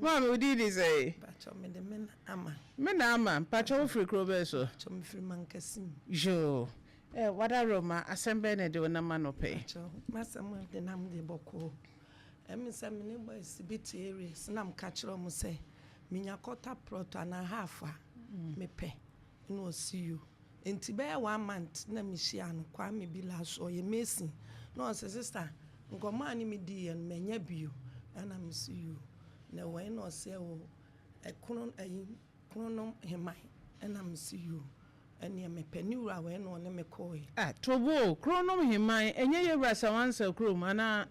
Maame, wo din de sɛn? Mpakyɛw, mede Mena Ama. Mena Ama, mpakyɛw wo firi kuro bɛn so? Mpakyɛw, me firi Mankasim. Yoo, eh, Wadaroma, asɛm bɛn na ɛde wo nam anɔpa yi? Mpakyɛw, m'asɛm a ɛde nam deɛ bɔkɔɔ. Ɛme sɛ me ne boys bi te areas na meka kyerɛ wɔn sɛ menya quarter plot anaa half a mepɛ, ɛna ɔse yoo. Nti bɛyɛ one month na mehyiaa no, Kwame bi last, ɔyɛ mason, na ɔse sister, nkɔmmɔ a ne me diiɛ no manya bio, ɛna mese yoo. Na ɛwɔ he na ɔse ɛwɔ ɛkono ayi Kronom Heman, ɛna mese yoo, ɛneɛ mepɛ ne wura wɔ he na ɔne me kɔɔɛ. Ah Tobo o, Kronom Heman, ɛnyɛ Yɛwura Sawansa kurom anaa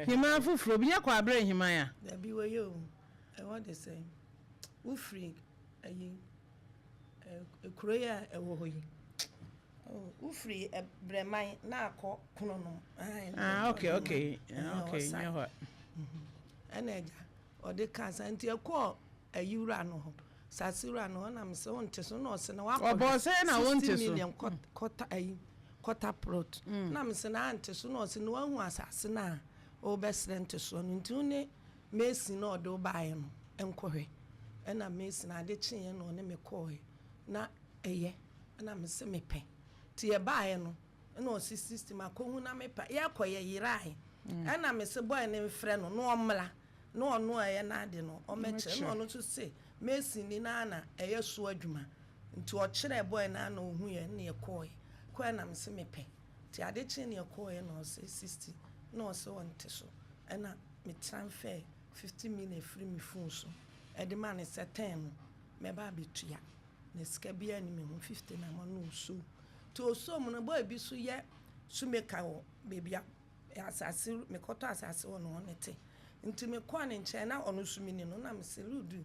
Heman foforɔ bi, nyɛ Kwaabere Heman a? Dabi wei o, ɛhɔ de sɛn, wofiri ayi kuro yi a ɛwɔ hɔ yi, oh wofiri Brɛman na akɔ Kronom. Ah okay okay, okay nyɛ hɔ. Ɛna agya ɔde kaa saa nti ɛkɔɔ ayi wura no hɔ, sase wura no hɔ na mese wonte so na ɔse na wakɔ Ɔbɔɔ sɛn na wonte so? 60 million kɔta ayi kɔta plot na mese na ante so na ɔse na wahu asase no a wobɛsrɛ ntesoɔ no nti wo ne Mason na ɔde wo baeɛ no nkɔhwɛ. Ɛna Mason ade kyeeɛ na ɔne me kɔɔɛ na ɛyɛ ɛna mese mepɛ nti yɛbaeɛ no ɛna ɔse 60 makɔhu na mepɛ yɛkɔ yɛyerae ɛna mese boy no mfrɛ no na ɔmmra na ɔno a ɛyɛ n'ade no ɔmmɛkyerɛ na ɔno nso se Mason ni na na ɛyɛ so adwuma nti ɔkyerɛɛ boy no a na ɔhuiɛ ɛna yɛkɔɔɛ kɔɛ na mese mepɛ nti ade kyee na yɛkɔɔɛ na ɔse 60 na ɔse ɔnte so ɛna me transfer 50 million firi me phone so ɛde ma no sɛ ten no mɛba abɛtua na sika biara nni me ho 50 na ama no ɔsoo nti ɔsoo mu no boy bi so yɛ shoemaker wɔ baabi a asase mekɔtɔ asase wɔ no hɔ no te nti mekɔɔ ne nkyɛn na ɔno nso meni no na mese Ludu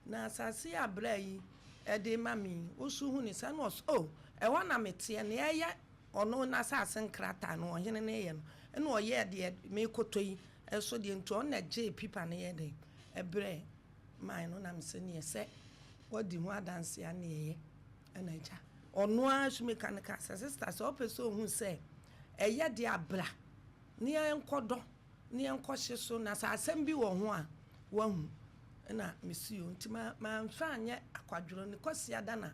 na asase yi a bra yi ɛde ma me yi wo so hu ne sɛ na ɔso oh ɛhɔ na meteɛ nea ɛyɛ ɔno n'asase nkrataa no ɔhene no yɛ no ɛna ɔyɛɛ deɛ mekɔtɔ yi ɛso deɛ nti ɔno na gyee pipa no yɛ dɛn ɛbrɛ man no na mesɛ neɛ sɛ wadi ho adanse a ne ɛyɛ ɛna agya ɔno ara so meka no ka sɛ sister sɛ ɔpɛ sɛ ɔhu sɛ ɛyɛ deɛ abra ne yɛnkɔdɔ ne yɛnkɔhye so na sɛ asɛm bi wɔ ho a wahu ɛna mesi o nti mamfa anyɛ akwadworɔ ne kɔsia da na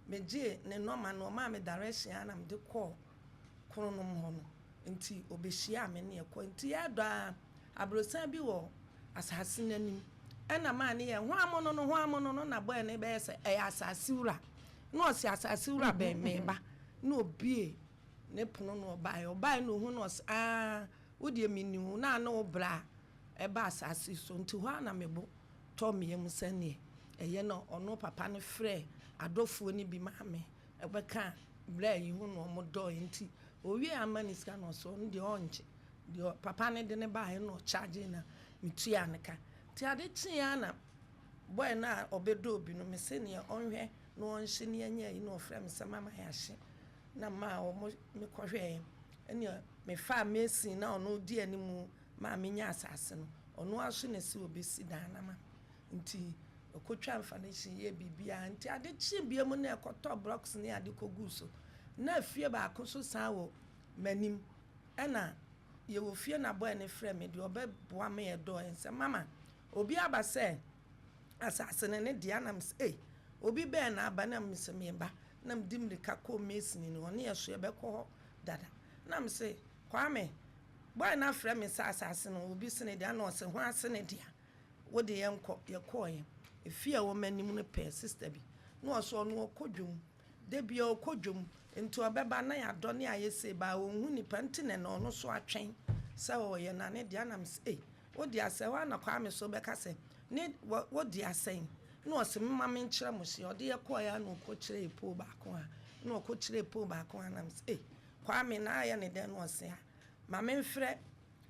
megyee ne nɔma no ɔmaa me direction a na mede kɔɔ Kronom hɔ no nti obɛhyia me ne yɛkɔ nti yɛdɔ a aborosan bi wɔ asase n'anim ɛna maa ne yɛ ho amono no ho amono no na bɔɛ ne bɛyɛ sɛ ɛyɛ asase wura na ɔsi asase wura bɛn meba na obie ne pono na ɔbaeɛ ɔbaeɛ na ohun na ɔsi aa wodeɛ mi ni wo na ne wo bra ɛba asase so nti hɔ a na mebo tɔ mmea mu sɛneɛ ɛyɛ na ɔno papa no frɛ adɔfoɔ no bi maa me ɛbɛka brɛ yi ho na ɔmo dɔɔ nti owie ama ne sika na ɔsɛ ɔno deɛ ɔngye deɛ papa no de ne baeɛ na ɔkyagye na metua ne ka nti ade kyeeɛ na boy no a ɔbɛdɔ obi no mese neɛ ɔnhwɛ na ɔnhye ne anya yi na ɔfrɛ me sɛ mama yɛahye na maa ɔmo mekɔhwɛɛ ɛne mefaa mason na ɔno di anim maa menya asase no ɔno aso na si obɛsi dan na ma nti ɔkɔtwa foundation yɛ biribiara nti ade kyee bia mu na ɛkɔtɔ blocks ne ade kɔgu so na fie baako so san wɔ m'anim ɛna yɛwɔ fie na boy ne frɛ me deɛ ɔbɛboa me yɛ dɔɔ sɛ mama obi aba sɛ asase no ne deɛ anam sɛ ei obi bɛɛ na aba na mesɛ meba na mede mmirika kɔɔ mason no hɔ ne yɛ so yɛbɛkɔ hɔ dada na mesɛ Kwame boy no afrɛ me sɛ asase no obi sene deɛ na ɔsɛ ho ase ne dea wode yɛnkɔ yɛkɔɔyɛ efie a ɛwɔ m'anim no pɛɛ sister bi na ɔsɛ ɔno ɔkɔ dwom da bia ɔkɔ dwom nti ɔbɛba na yɛadɔ ne ayɛ se baa ɔnhu nipa nti na na ɔno so atwɛn sɛ ɔyɛ na ne deɛ anam sɛ ei wode asɛ hɔ ana Kwame so bɛka sɛ ne wode asɛn na ɔsɛ mema me nkyerɛ mo hyɛ ɔde yɛkɔɔyɛ a na ɔkɔ kyerɛ pole baako a na ɔkɔ kyerɛ pole baako a nam sɛ ei Kwame na ayɛ ne dɛn na ɔsɛ a ma memfrɛ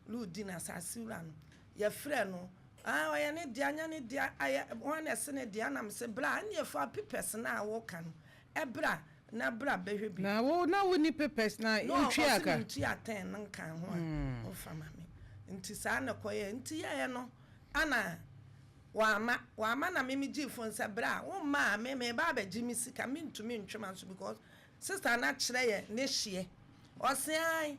Ludi na asase wura no yɛfrɛ no ah ɔyɛ ne dea nya ne dea ayɛ wɔn na ɛse ne dea nam sɛ bra ɛne yɛfa papers na a wɔka no ɛbra na bra bɛhwɛ bi. Na wo na wo ni papers na ntwi aka. Na ɔsi ntua 10 no nka ho a ɔfa ma me nti saa na kɔyɛ nti yɛyɛ no ana wama wama na mimi gye phone sɛ bra wo mma a me me ba abɛgye me sika me ntumi ntwe ma nso because sister na kyerɛ yɛ ne hyeɛ ɔse an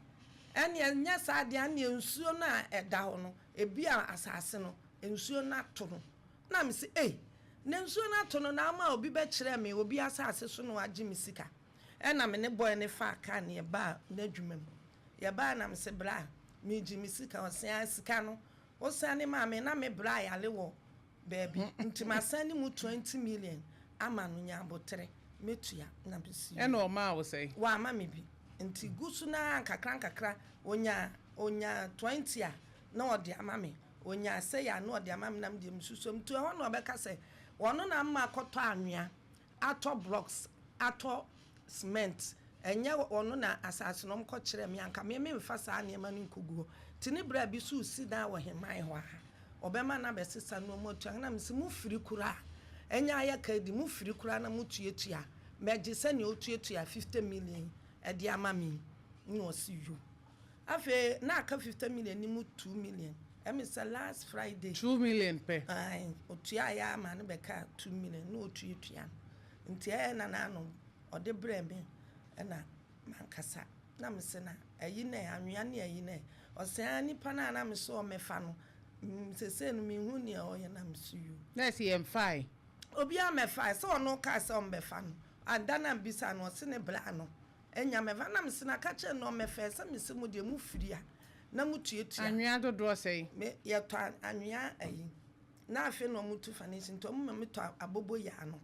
ɛneɛ nyɛ saa deɛ ɛneɛ nsuo no a ɛda hɔ no ebi a asase no nsuo no ato no. Na mese ei, na nsuo no ato no na ama obi bɛkyerɛɛ me obi asase so na wagye me sika. Ɛna me ne boy no faa car na yɛbaa n'adwuma mu. Yɛbaeɛ na mese bra, meregye me sika. Ɔse ae sika no wosane maa me na me bra yare wɔ baabi nti masane mu 20 million ama no nya aboterɛ mɛtua. Na mese yoo. Ɛna ɔmaa wo sɛn? Wamma me bi. Nti gu so no ara nkakra nkakra ɔnya ɔnya 20 a na ɔde ama me. Ɔnya sei a na ɔde ama me na me deɛ mesusuam. Nti ɛhɔ na ɔbɛka sɛ ɔno na ama akɔtɔ anwea, atɔ blocks, atɔ cement. Ɛnyɛ ɔno na asase no ɔmkɔ kyerɛɛ me anka me memfa saa nneɛma no nkɔgu hɔ. Nti ne berɛ a bi nso resi dan wɔ Heman hɔ a, ɔbɛma no abɛsesa nnoɔma atua. Na mese mofiri koraa a, ɛnyɛ ayɛ ka di, mofiri koraa na motuatua a, mɛgye sɛdeɛ ɔtuatua 50 million yi de ama me yi. Na ɔse yoo. Afei na aka 50 million no mu 2 million. Ɛme sɛ last Friday. 2 million pɛ. Ae, ɔtuaeɛ ara ma no bɛkaa 2 million na ɔtuatua no. Nti ɛyɛ na n'ano ɔde brɛɛ me ɛna mankasa. Na mese na ayi no ɛ, anwea ne ayi no ɛ. Ɔse aa nipa no a na mese ɔmmɛfa no, sesei no menhu nea ɔyɛ na mese yoo. Na ɛse yɛmfae. Obiara mmɛfae, sɛ ɔno kaa sɛ ɔmmɛfa no, da no a mebisaa no ɔse ne bra no Anya mɛfa na mese na ka kyerɛ no ɔmɛfɛɛ sɛ mese mo deɛ mo firi a na mo tuatua. Anwea dodoɔ sɛn? Me yɛtɔ anwea ayi na afei na ɔmo tu fanation nti ɔmo ma me tɔ aboboyaa no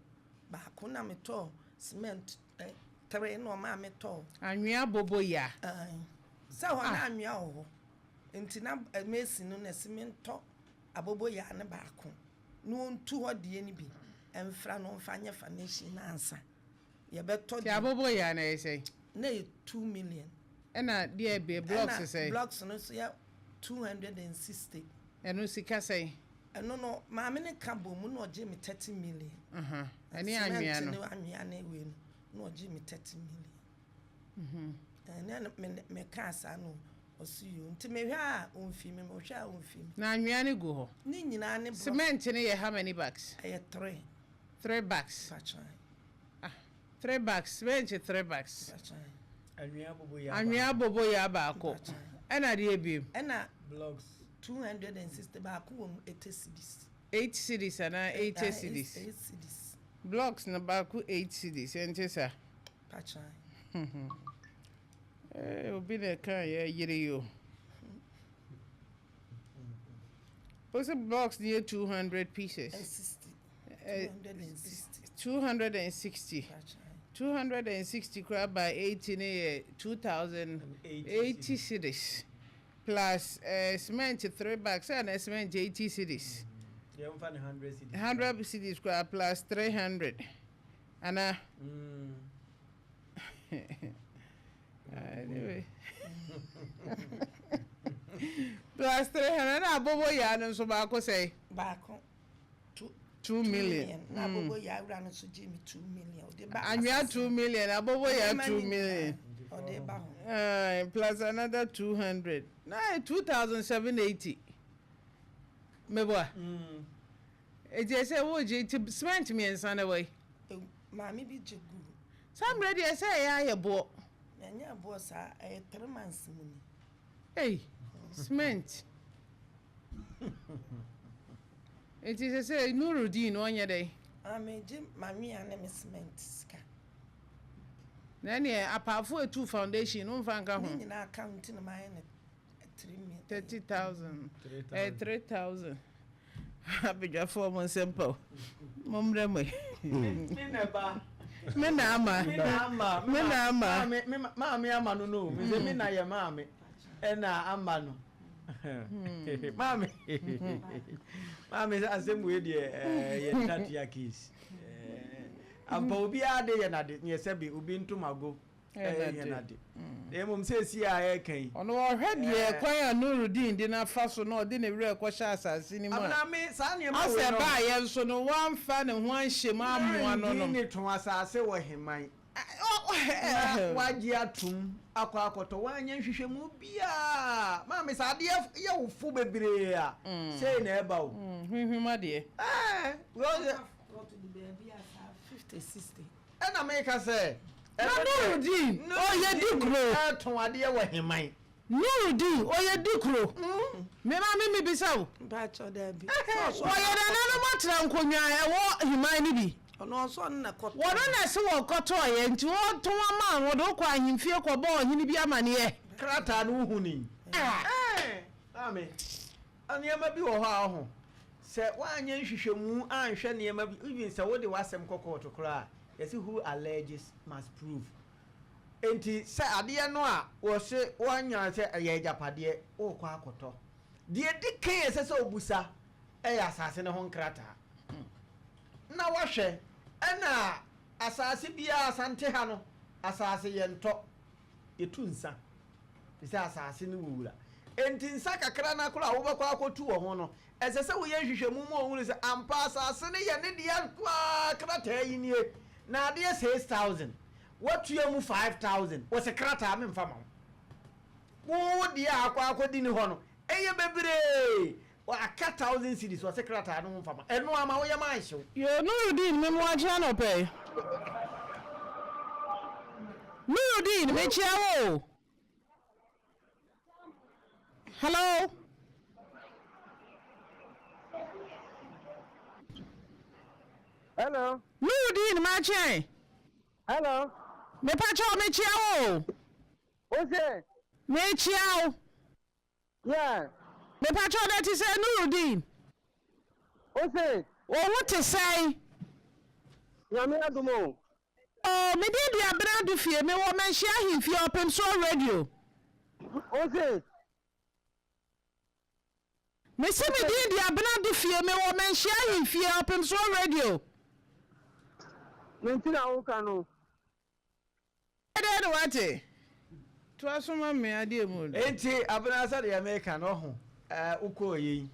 baako na me tɔɔ cement tere na ɔmaa me tɔɔ. Anwea aboboyaa? Ae sɛ hɔ na anwea wɔ hɔ nti na mason no na ɛse me ntɔ aboboyaa no baako na ɔntu hɔ deɛ no bi mfra na ɔmfa nyɛ fanation no ansa. Yɛbɛtɔ Ti abobo yɛ a na ɛyɛ sɛn? Na ɛyɛ 2 million. Ɛna deɛ bie blocks Ɛna sɛn? Blocks no nso yɛ 260. Ɛno sika sɛn? Ɛno no maame no ka bɔ mu na ɔgye me 30 million. Ɛne anwea no? Cement ne anwea ne wei no na ɔgye me 30 million. Ɛnɛ me me kaa saa no ɔsi yoo nti mehwɛ a ɔmfi me, mehwɛ a ɔmfi me. Na anwea no gu hɔ? Ne nyinaa ne blocks. Cement no yɛ how many bags? Ɛyɛ three. Three bags. Patran. Ah, three bags, cement three bags. Patran. Anwea abobo yɛ Anwea abobo yɛ baako. Ɛna deɛ biem? Ɛna blocks. 260 baako wɔ mu 80 cedis. 8 cedis anaa 80 cedis? 8 cedis. Blocks no baako 8 cedis, ɛnte sa? Patran. Eh, obi na ɛka yɛ yere yi o. Wose blocks no yɛ 200 pieces. And 60. Eh, 260. 260. Patran. 260 koraa by 80 no yɛ 2080 cedis. Plus cement three bags, sɛ na cement 80 cedis. Yɛmfa ne 100 cedis. 100 cedis koraa plus 300. Ana? Anyway. Plus 300 na abobo yaa no nso baako sɛ? Baako. Two, 2 million. Na abobo yɛ awura no nso gye me 2 million. Ɔde ba Anwea asase. 2 million, abobo yaa Nneɛma 2 ne million. nyinaa ɔde ba hɔ. Plus another 200. Na 2780. Meboa. Eti ɛsɛ wogye ti cement mmiɛnsa na wɔ yi. Maame bi gye gu. Saa mmerɛ deɛ ɛsɛ ɛyɛ ayɛ boɔ. Na ɛnyɛ boɔ saa, ɛyɛ 3 months mu ni. Ei, cement. Eti sɛ Nurudeen ɔnyɛ dɛ. Maame gye manwea ne me cement sika. Na ɛneɛ apaafo etu foundation no mfa nka Ne ho. nyinaa ka ho nti na mayɛ no 3 million. 30,000. 3,000. 3,000. Abadwafoɔ mo nsɛm pa o. Mo mmerɛ mo yi. Me na ba. Me na ama. Me na ama. Me na ama. Maame me maame ama no no. Me sɛ me na yɛ maame. Ɛna ama no. Maame. Maame sɛ asɛm wei deɛ yɛ ntatea case. Ampa obiara de yɛ n'ade nyɛ sɛbi obi ntomago Ɛyɛ ɛyɛ n'ade. n'ade. Na mmom sɛ esi a ɛreka yi. Ɔno ɔhwɛ deɛ kwan a Nurudeen de n'afa so na ɔde ne werɛ kɔhyɛ asase no mu a. Abena me saa nneɛma wei Asɛ no. baayɛ nso no wamfa ne ho anhyɛ mu amoa no no. Nurudeen ne tɔn asase wɔ Heman. Na wagye atom akɔ akɔtɔ wanyɛ nhwehwɛmu biaa maame sɛ adeɛ yɛ wo fo bebree a sei na ɛba o. Hwehwem adeɛ. Ɛɛ, because Plot de baabi a saa 50 60. Ɛna meka sɛ Na Nurudeen ɔyɛ di kuro. Ɛtɔn adeɛ wɔ Heman. Nurudeen, ɔyɛ dikuro. Me maame mebisa wo. Mpakyɛw daabi. Wɔyɛ nananom atena nkonnwa a ɛwɔ heman no bi. Ɔno ɔsɛ ɔno na ɛkɔtɔɔ. Wɔno na ɛse wɔkɔtɔɔeɛ nti wɔtɔn ama wɔde wo kɔ ahemfie kɔbɔɔ ɔhene bi amaneɛ. Krataa no wohu ni. Ɛɛ maame, nneɛma bi wɔ hɔ a ɔho sɛ woanyɛ nhwehwɛmu anhwɛ nneɛma bi even sɛ wode w'asɛm kɔ kɔɔto koraa a yɛse who alleges must prove. Enti sɛ adeɛ no a wɔse woanya sɛ ɛyɛ agyapadeɛ worekɔ akɔtɔ, deɛ ɛdi kan a ɛsɛ sɛ wobusa yɛ asase no ho nkrataa na woahwɛ. Ɛna asase biara, Asante ha no, asase yɛntɔ, yɛtu nsa, ɛfiri sɛ asase no wɔ wura. Enti nsa kakra no koraa a wobɛkɔ akɔtu wɔ ho no, ɛsɛ sɛ woyɛ nhwehwɛmu ma wɔhunu sɛ ampa asase no yɛ ne dea koraa, krataa yi nie, na adeɛ 6000. Woatua mu 5000, wɔse krataa memfa ma wo. Wo deɛ a akɔ akɔdi ne hɔ no, ɛyɛ bebree. Aka thousand cedis, wɔse krataa no womfa ma. Ɛno ama wo yam anhye wo. Yoo Nurudeen me moakye anɔpa yi. Nurudeen mekyia wo o. Hello. Hello. Nurudeen makye. Hello. Mepakyɛw mekyia wo o. Ose. Mekyia wo. Yeah. Mepakyɛw na ɛte sɛ Nurudeen. Ose. Wo ho te sɛn? Nyame adom o. Oh, me din de Abena Adufie, me wɔ Manhyia Ahemfie, Ɔpemsoɔ Radio. Ose. Me se me din de Abena Adufie, me wɔ Manhyia Ahemfie, Ɔpemsoɔ Radio. Me nti na woka no. Dɛn na woate? Toa so ma me adeɛ mu dɔ. Enti Abena sɛdeɛ meka no ɔho eh, wokɔɔ yei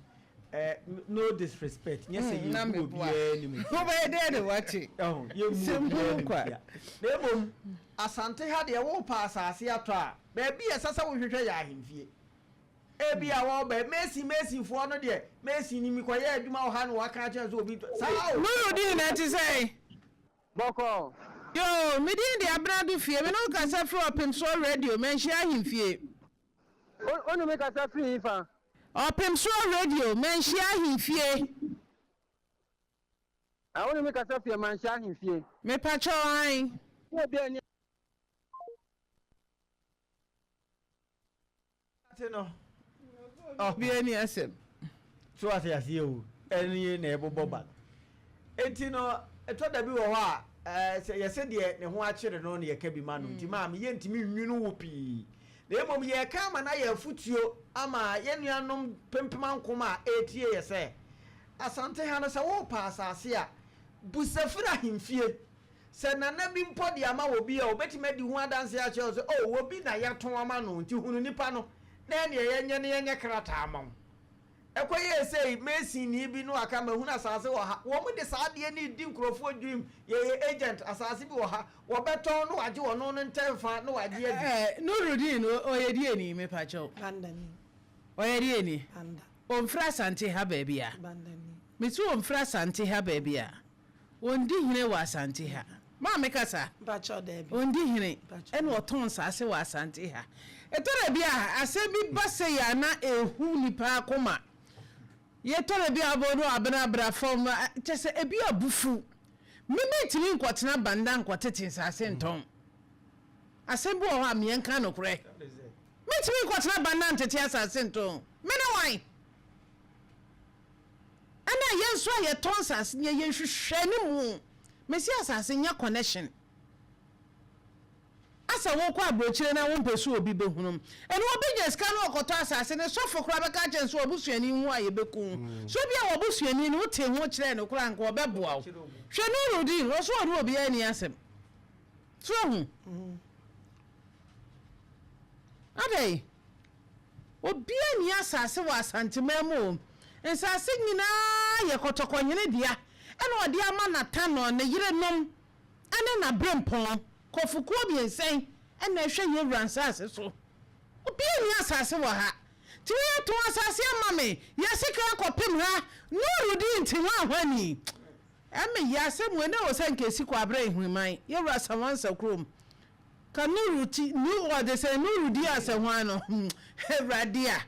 eh, no disrespect nyɛ sɛ Na yɛbu meboa. obiara anim ntia. Wobɛyɛ dɛn na woate? Ɔho, yɛmmu Sɛm obiara hunu anim kwa. ntia. Na mmom Asante ha deɛ worepɛ asase atɔ a, baabi a ɛsɛ sɛ wohwehwɛ yɛ ahemfie. Ebia wɔreba, mason masonfoɔ no deɛ, mason ni mekɔyɛ adwuma wɔ ha na wɔaka akyerɛ me sɛ obi ntɔ, saa o. Nurudeen ɛte sɛn? Bɔkɔɔ. Yoo, me din de Abena Dufie, me ne wo kasa firi Ɔpemsoɔ Radio, Manhyia Ahemfie. Wo wo ne me kasa firi hefa? Ɔpemsoɔ Radio, Manhyia Ahemfie. Ah, wo ne me kasa firi Manhyia Ahemfie. Mepakyɛw, ae. Sɛ obi ani. Ate no. Obi ani asɛm. So ate aseɛ o, ɛne na ɛbobɔ ba no. Enti no, ɛtɔ da bi wɔ hɔ a, sɛ yɛsɛ deɛ ne ho akyere no na yɛka bi ma no. Nti maame, yɛntumi nwunu wo pii. Na mmom yɛreka ama no ayɛ afotuo ama yɛn nuanom pempemankom a ɛretie yɛ sɛ, Asante ha no, sɛ worepɛ asase a, busa firi ahemfie. Sɛ nana bi mpo de ama obi a, obetumi adi ho adanse akyerɛ wo sɛ, 'Oh, obi na yɛatɔn ama no, nti hunu nipa no, na ɛnneɛ yɛnyɛ no yɛnyɛ krataa mma wo. Ɛkɔyɛɛ sei, Masonni bi no aka, Mahunu asase wɔ ha. Wɔde saa adeɛ no redi nkurɔfoɔ dream, yɛyɛ agent, asase bi wɔ ha, wɔbɛtɔn na wɔagye ɔno no ntɛmfa na wɔagye adi. Eh, Nurudeen, ɔyɛ deɛni, mepakyɛw? Bandani. Ɔyɛ deɛni? Banda. Ɔmfiri Asante ha baabi a? Bandani. Mese ɔmfiri Asante ha baabi a? Ɔndi hene wɔ Asante ha. Maame kasa. Mpakyɛw daabi. Ɔndi hene Mpakyɛw ɛna ɔtɔn nsaase wɔ Asante ha. Ɛtɔ da bi a asɛm bi ba sei a na ɛhu nipa akoma. Yɛtɔ da bi a wobɛhu no abena abra fam kyɛ sɛ ebi abufuw. Me mentumi nkɔtena Banda nkɔtete nsaase ntɔn. Asɛm bi wɔ hɔ a meɛnka nokorɛ. Mentumi nkɔtena Banda ntete asase ntɔn. Me ne wan? Ɛna yɛn nso a yɛtɔ nsase no yɛyɛ nhwehwɛne mu. Mesi asase nyɛ connection. Asɛ wokɔ aburokyire na wompɛ sɛ obi bɛhunu. Ɛno obi nya sika na ɔkɔtɔ asase no, sɔfo koraa bɛka akyerɛ no sɛ w'abusuani hu a yɛbɛku wo. So ebia w'abusuani no wotee ho kyerɛɛ no koraa anka ɔbɛboa wo. Hwɛ Nurudeen, ɔso ɔne obiara nni asɛm. So wahu? Adɛn? Obiara nni asase wɔ Asanteman mu o. Nsase nyinaa yɛ Kɔtɔkɔhene dea ɛna ɔde ama n'atanɔ, ne yerenom ne n'aberempɔn. Nkurɔfokuo mmiɛnsa yi na ɛhwɛ yɛn wura nsase so. Obiara nni asase wɔ ha. Nti woyɛ tɔn asase ama me, yɛ sekan kɔpem ha, Nurudeen nti hwanhwani. Ɛme ya asɛm wei na ɛwɔ sɛ nka ɛsi Kwabrɛ Nhuiman, yɛn wura Sawansa kurom. Ka Nuru ti nu ɔde sɛ Nuru di asɛ hwan no hmm Awurade a.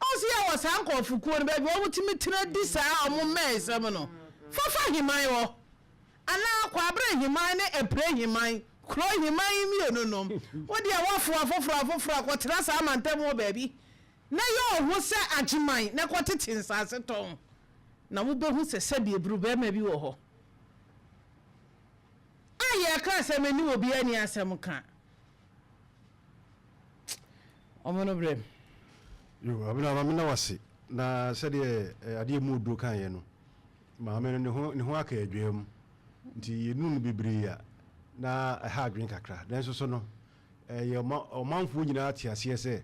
Ɔse yɛwɔ saa nkorɔfokuo no baabi a wɔtumi tena di saa wɔn mmɛnsɛm no. Fafa Heman hɔ anaa Kwabre Heman ne Apire Heman, kuro Heman yi mmienu no. Wo deɛ woafo afoforɔ afoforɔ a kɔtena saa mantam hɔ baabi na yɛ wo ho sɛ Agyeman na kɔtete nsaase tɔn na wobɛhu sɛ sɛdeɛ aburu barima bi wɔ hɔ a yɛreka asɛm ani obiara nni asɛm ka. Ɔmo no brɛ. Yo, Abena, maame na wase. Na sɛdeɛ eh, adeɛ mu oduro kaeɛ no, maame no ne ho ne ho aka adwaa mu. Nti yɛnuru no bebree a, na ɛha adwene kakra. Nanso so no, ɛyɛ ɔma ɔmanfoɔ nyinaa te aseɛ sɛ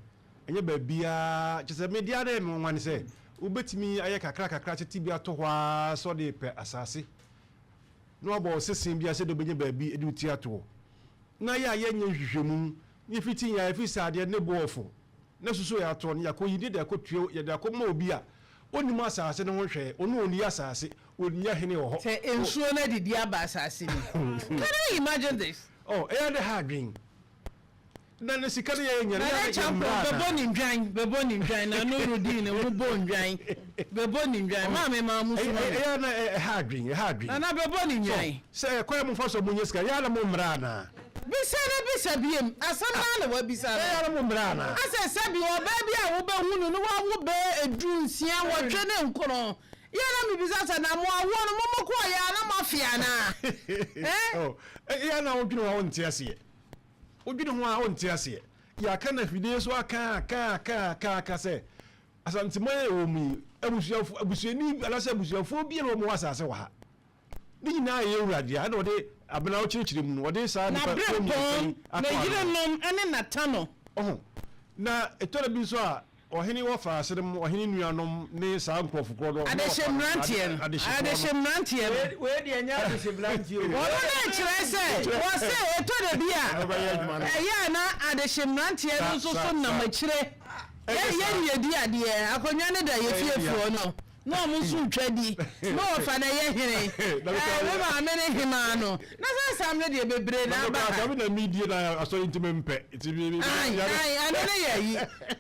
ɛnyɛ baabiara, kyerɛ sɛ me deɛ ara na ɛyɛ me nwanwa ne sɛ wobɛtumi ayɛ kakra kakra tete bi ato hɔ ara sɛ ɔde repɛ asase na wabɔ wo sese biara sɛdeɛ wobɛnya baabi de wo ti atoɔ. Na yɛ a yɛnyɛ nhwehwɛmu na yɛfiti yɛn a ɛfiri sɛ adeɛ no ne bo ɔfo na susu a yɛatɔ no yɛakɔyi ne de akɔtua yɛde akɔma obi a ɔnnim asase no ho hwɛɛ, ɔno ɔnni asase, ɔnnya hene wɔ hɔ. Sɛ nsuo no adidi aba asase no mu. Can you imagine this? Oh, ɛyɛ ade ha adwen. Na ne sika no yɛ nya no Nana yɛ Champon mmra bɛbɔ anaa? ne ndwan, bɛbɔ ne ndwan, na Nurudeen ho bɔ ndwan, bɛbɔ ne ndwan. Maame maa mo suma me. Ɛyɛ na ɛha adwen, ɛha adwen. Nana bɛbɔ ne ndwan. So sɛ ɛkwan a mo fa so a mo nya sika, ɛyɛ a na mo mmra anaa? Bisa na bisa biem, asɛm no ara na wabisa no. Ɛyɛ a na mo mmra anaa? Asɛ sɛbi ɔbaa bi a wobɛhu no no wawo bɛyɛ edu, nsia, nwɔtwe ne nkron. Yɛ na mebisa sɛ na mo awoɔ no mo mo kɔɔ yɛ a na mo afe anaa? Eh? Oh, ɛyɛ a na wodwene ho a wonte aseɛ. Wodwene ho a wonte aseɛ. Yɛaka no afidie so aka aka aka aka aka sɛ Asanteman a yɛwɔ mu yi, abusuafo, abusuani anaasɛ abusuafoɔ biara a wɔwɔ asase wɔ ha. Ne nyinaa yɛ yɛn wura dea. Ɛna ɔde abena ɔkyerɛkyerɛ mu no, ɔde saa nnipa kuo mmiɛnsa yi N'aberempɔn, ato ne ano. yerenom ne n'atanɔ. Ɔho. Na ɛtɔ da bi nso a, ɔhene wɔfa asenom, ɔhene nuanom ne saa nkurɔfo korɔ no, ɔhene Adehye wɔfa mmeranteɛ no, adehye korɔ adehye no. mmeranteɛ no. Wei deɛ ɛnyɛ adehye mmeranteɛ o. Wɔn na ɛkyerɛ sɛ, wɔse ɛtɔ da bi a, ɛyɛ a na adehye mmeranteɛ no nso so nam akyire. Yɛ yɛn yɛdi adeɛ, akonnwa no da yɛ fiefoɔ no. Na ɔmo nso retwa di. Me wɔfa na ɛyɛ hene. Ɛɛ me maame ne hemaa no. Na saa asɛm no deɛ bebree na aba ha. Na me na medie na asɔre nti mempɛ. Nti me me. Ayi ayi ɛno ne yɛ ayi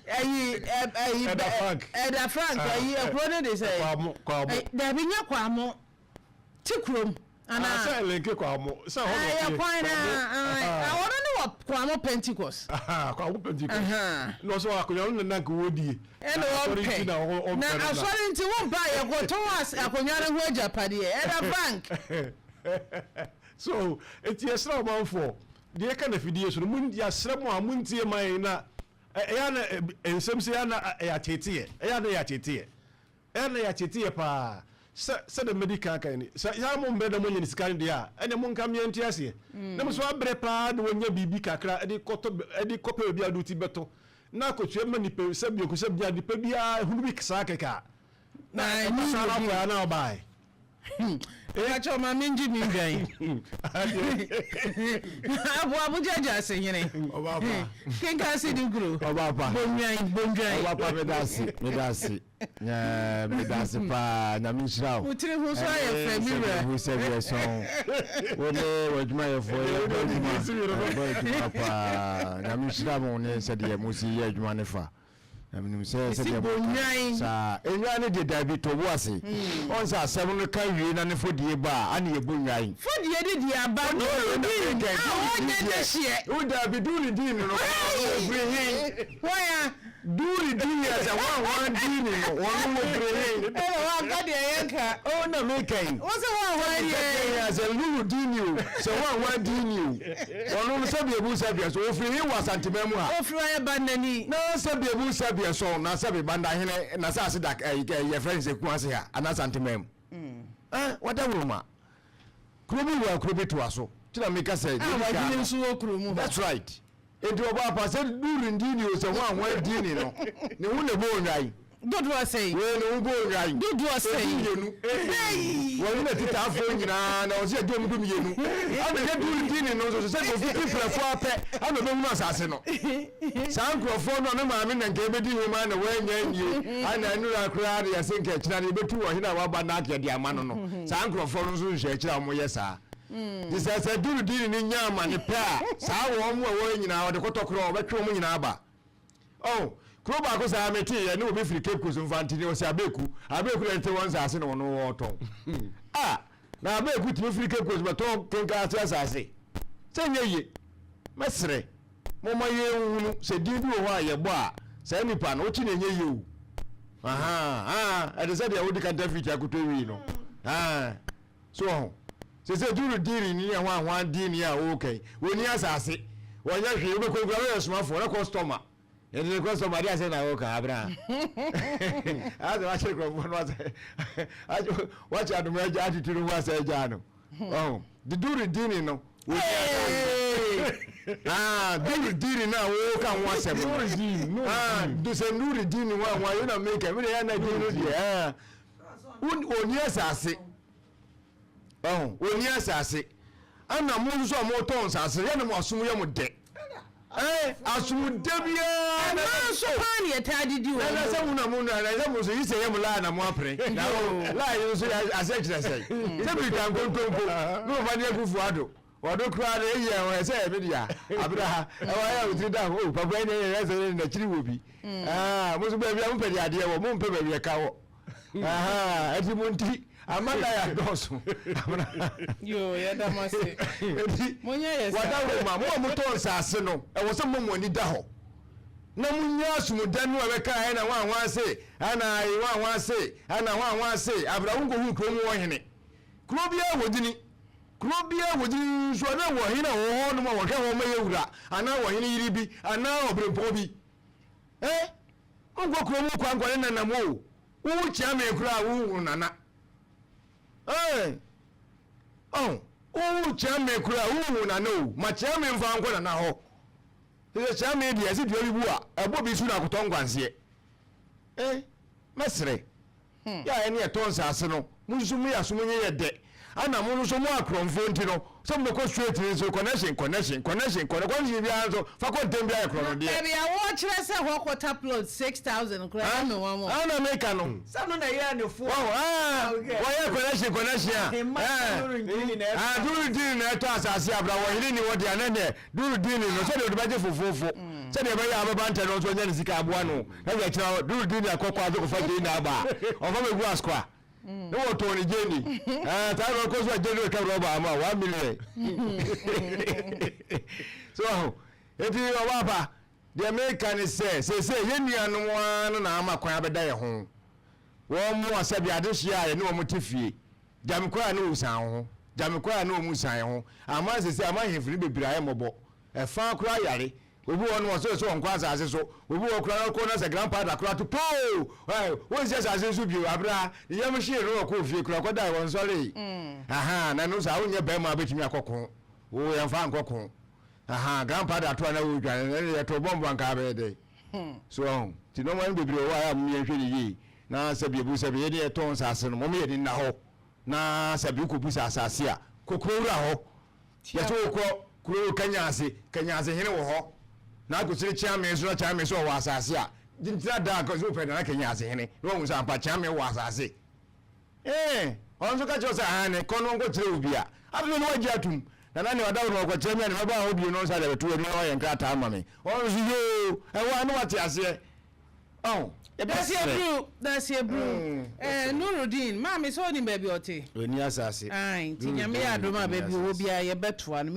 ayi ayi. Ɛda Frank. Ɛda Frank ayi ɛkuro no de sɛ. Kwamo Kwamo. Dabi nyɛ Kwamo. Ti kurom anaa. Ah sɛ ɛlɛnke Kwamo sɛ hɔ na ɔteɛ. Ɛyɛ kwan na ɔno ne wɔ Kwamo Pentecost. Kwamo Pentecost. Na ɔsɛ akonnwa no na nka wɔdie. Ɛna ɔmpɛ na asɔre nti wo mpa yɛkɔtɔn akonnwa no ho agyapadeɛ ɛda bank. So eti yɛsrɛ ɔmanfoɔ deɛ ɛka na fidie so no mo yɛasrɛ mo a montie ma yɛn na ɛyɛ na nsɛm sɛ ɛyɛ na ɛyɛ ateeteɛ ɛyɛ na ɛyɛ ateeteɛ. Ɛna yɛatete yɛ paa. Sɛ, sɛdeɛ madi kan aka ni, sɛ saa mo mbrɛ na moanya ne sika no deɛ a, ɛnneɛ monka me yɛnte aseɛ. Na mo nso abrɛ paa na wanya biribi kakra de kɔtɔ, de kɔpɛ baabi a wode wo ti bɛto, na akɔtua ma nipa, sɛ biako, sɛ bia nipa biara hunu bi saa kɛkɛ a, na ɛba saa na akɔɛ a na ɔbaeɛ. Mpakyɛw ma me ngye me ndwan. Aboa mo gyagya ase hene. Kenka ase di kuro. Bondwan bondwan. Ɔbapa meda ase meda ase meda ase paa nyame nhyira wo. Wo tiri ho so ayɛ fɛ mi wura. Ɛne sɛ deɛ sɔn wo ne w'adwumayɛfoɔ yɛ bɔ adwuma bɔ adwuma paa nyame nhyira mo ne sɛdeɛ mo si yɛ adwuma ne fa. Na menim sɛ Mesi sɛdeɛ bɔ moka nnwan. saa nnwan no deɛ daabi tɔ bo ase. Ɔn sɛ asɛm no ka wie na ne fɔdie ba a ane yɛbɔ nnwan. Fɔdie de deɛ aba Nurudeen a ɔnyɛ dehyeɛ. Wo daabi Nurudeen no ɔfiri he? Hwan a? Nurudeen a sɛ hwan hwan diini no ɔno ɔfiri he? Ɛna wanka deɛ yɛnka. Oh na meka yi. Wo se hwan hwan deɛ. Sɛ sɛ Nurudeen o sɛ hwan hwan diini o. Ɔno no sɛbi ebu sɛbi ɛsɔ ofiri he wɔ Asanteman mu ha. Ofiri ɔyɛ Bandani. Na sɛbi ebu sɛbi ɛsɔ na sɛbi Bandahene na saase da ɛyi ɛ yɛfrɛ no sɛ Kumase ha anaa Asanteman mu. Ɛn wada Woroma. Kuro bi wɔ a kuro bi toa so. Ti na meka sɛ A deɛ edi kan wahene no. nso wɔ kuro mu hɔ. That's right. Enti ɔbɔ apa sɛ Durundini o sɛ hwan hwan dini no ne ho na ɛbɔ onwan. Dodoɔ sɛn? Wei ne ho bɔ onwan. Dodoɔ sɛn? Edu mmienu. Hey! Wɔne n'atitaafoɔ nyinaa na wɔsɛ yɛgye wɔn du mmienu. Ɛna yɛ Durundini no nso so sɛ ofiti prɛko ara pɛ ɛna ɔbɛhunu asase no. Saa nkurɔfoɔ no a me maame na nka ɛbɛdi hema na wɔannya annie ɛna ɛnora koraa na yɛse nka akyira no yɛbɛtu ɔhene a waba no aka de ama no no. Saa nkurɔfoɔ no nso nhwɛ akyiri a wɔyɛ saa. Nti sɛ sɛ Durudini no nya amane pɛ a, saa wɔn a wɔwɔ nyinaa ɔde kɔtɔkorɔ ɔbɛtwe wɔn nyinaa aba. Ɔho, kuro baako saa meteeɛ ne obi firi Cape Coast Mfantini, ɔse Abeku, Abeku na ɛte wɔn nsaase na ɔno ɔɔtɔn. Ah! Na Abeku tumi firi Cape Coast bɛtɔn Kenka ase asaase? Sɛ nyɛ ye. Mɛsrɛ, momma yɛnhunu sɛ din bi wɔ hɔ a yɛbɔ a, saa nipa no, wokye no ɛnyɛ yie o. Ahaa, aa, ɛte sɛ deɛ wode counterfeit akotɔ wii no. Aa, so wɔ ho? Sese Duru Diri ne hwan hwan Dini a woka yi, wɔnni asase, wɔnyɛ hwee, wobɛkɔ nkura bɛyɛ somafoɔ na kɔstɔma. Ɛnti ne kɔstɔma de asɛ na woka abena. Asɛ wakyere kurɔfoɔ no asɛ, wakyɛ adoma agya atutu no ho asɛ agya no. Ɔho, de Duru Dini no, wɔnni asase. Ah, Duru Dini no a woka ho asɛm no. Ah, sɛ Duru Dini hwan hwan, yɛ na meka, me de yɛ na din no deɛ, ah, wɔnni asase. Wahu? Wɔnni asase. Ɛna mo nso a motɔn nsase no, yɛ na mo asom yɛ mo dɛ. Ɛɛ, asomdɛ biara. Mmaa nso paa na yɛtaa didi wɔn. Na sɛ mo na mo na sɛ mo nso yi sɛ yɛ mo laa na mo apere. Na laa yi nso yɛ aseɛ kyerɛ sɛ. Sɛ bi twa nkontompo. Ne papa ne akufo ado. Ɔdo koraa no eyi ɛwɔ ɛsɛ yɛ me dea. Abena ha ɛwɔ ayɛ a otiri da ho. Oh papa yi na ɛyɛ ɛsɛ yɛ n'akyiri wɔ bi. Ah mo nso baabi a mo pɛ de adeɛ wɔ mo mpɛ baabi ɛka wɔ. Ɛti mo nti ama da yɛ adɔɔso. Yoo yɛda mo ase. Eti Monyɛ yɛ saa. wada roma mo a motɔ nsaase no ɛwɔ sɛ mo mo ani da hɔ na mo nya asomdɛ no a ɛbɛka ɛna hwan hwan se ɛna ayi hwan hwan se ɛna hwan hwan se abira wo nkɔhu kurom wɔ hene kuro biara wɔ dini kuro biara wɔ dini nso ɛna wɔ hene a wɔwɔ hɔ nom a wɔhwɛ hɔ ma yɛ wura anaa wɔ hene yere bi anaa ɔbrempɔn bi eh Monkɔ kurom hɔ kwa nkɔ ne nanam o. Wo kyia me koraa wo nhunu nana. Eh. Oh, wo kyia me koraa wo nhunu nana o. Ma kyia me mfa nkɔ nana hɔ. Sɛ kyia me deɛ ɛsɛ dua bi bu a ɛbɔ bi su na akotɔ nkwanseɛ. Eh, mɛsrɛ. Yɛ a ɛne ɛtɔ nsaase no, mo nso mo yɛ aso mo nyɛ yɛ dɛ. Ana mo nso mo akorɔmfoɔ nti no, sɛ mo bɛkɔ straight no nso connection, connection, connection, connection biara nso fa kɔ ntɛm biara yɛ korɔno deɛ. Baabi a wɔkyerɛ sɛ hɔ quarter plot 6,000 koraa ɛyɛ me nwanwa. Ana meka no. Sɛ no na ɛyɛ ne fo. Wɔn aa wɔyɛ connection connection a ɛɛ aa duru dini na ɛtɔ asase abira wɔ hene ni wɔ deɛ ne deɛ duru dini no sɛdeɛ ɔde bɛgye fofofo sɛdeɛ ɛbɛyɛ a ɔbɛba ntɛ no nso ɔnya ne sika aboa no. Na sɛ kyerɛ hɔ duru di na kɔkɔ ase kɔfa gyeene aba a, ɔfa bɛgu askoa. Ne wɔtɔn ne gyeene. Ɛɛ saa na ɔkɔ so a gyeene bɛka rɔba ama 1 million. So ɔho. Eti ɔba pa, deɛ meka ne sɛ, seesei yɛn nuanom ara no na ama kwan abɛda yɛn ho. Wɔn mmoa sɛbi adehyeɛ a yɛne wɔn te fie. Gyame koraa ne wɔsan wo ho. Gyame koraa ne wɔn san ho. Ama seesei ama ahemfo no bebree ayɛ mmɔbɔ. Ɛfã koraa yare. Obi wɔ hɔ no ɔsɛ sɛ ɔnkɔ asase so. Obi wɔ hɔ koraa ɔkɔ na sɛ grandpa da koraa to poo! Ɛɛ, wonsi asase so bio. Abere a ne yam hyee no ɔkɔɔ fie koraa ɔkɔdae ɔnsɔree. Ahaa, na ɛno saa wonyɛ barima a wobɛtumi akɔ ko. Wo yɛmfa nkɔ ko. Ahaa, grandpa da to a na woredwane no, ɛnde yɛtoo bɔmbo anka abɛyɛ dɛn? So wahu? Nti nneɛma no bebree wɔ hɔ a ɛyɛ a mom yɛnhwɛ no yie. Na sɛbi ebu sɛbi yɛne yɛtɔn nsase no, mom yɛn ani nna hɔ. Na sɛbi wokɔbisa asase a, kɔ kuro wura hɔ. Yɛsɛ wokɔ kuro Kanyase, Kanyase hene wɔ hɔ. Na akɔsiri Kyeame nso na Kyeame nso ɔwɔ asase a, gyina da a kɔsi wopɛ Nana Kanyase hene na wahu sɛ ampa Kyeame wɔ asase. Ee, ɔno nso ka kyerɛ sɛ aane, kɔ no nkɔkyerɛ wo bi a. Afei no wagye atum. Nana ne ɔda wo na ɔkɔkyerɛ me a ne mɛba hɔ bio no nsa de abɛto w'anim na wayɛ nkrataa ama me. Ɔno nso yoo, ɛhɔ a na wate aseɛ. Ɔho, yɛbɛsrɛ. Dasiebru, Dasiebru, eh, Nurudeen, maame sɛ onim baabi ɔte? Ɔnni asase. Ae, nti Nyame yɛ adom a baabi ɔwɔ biara yɛbɛtoa no.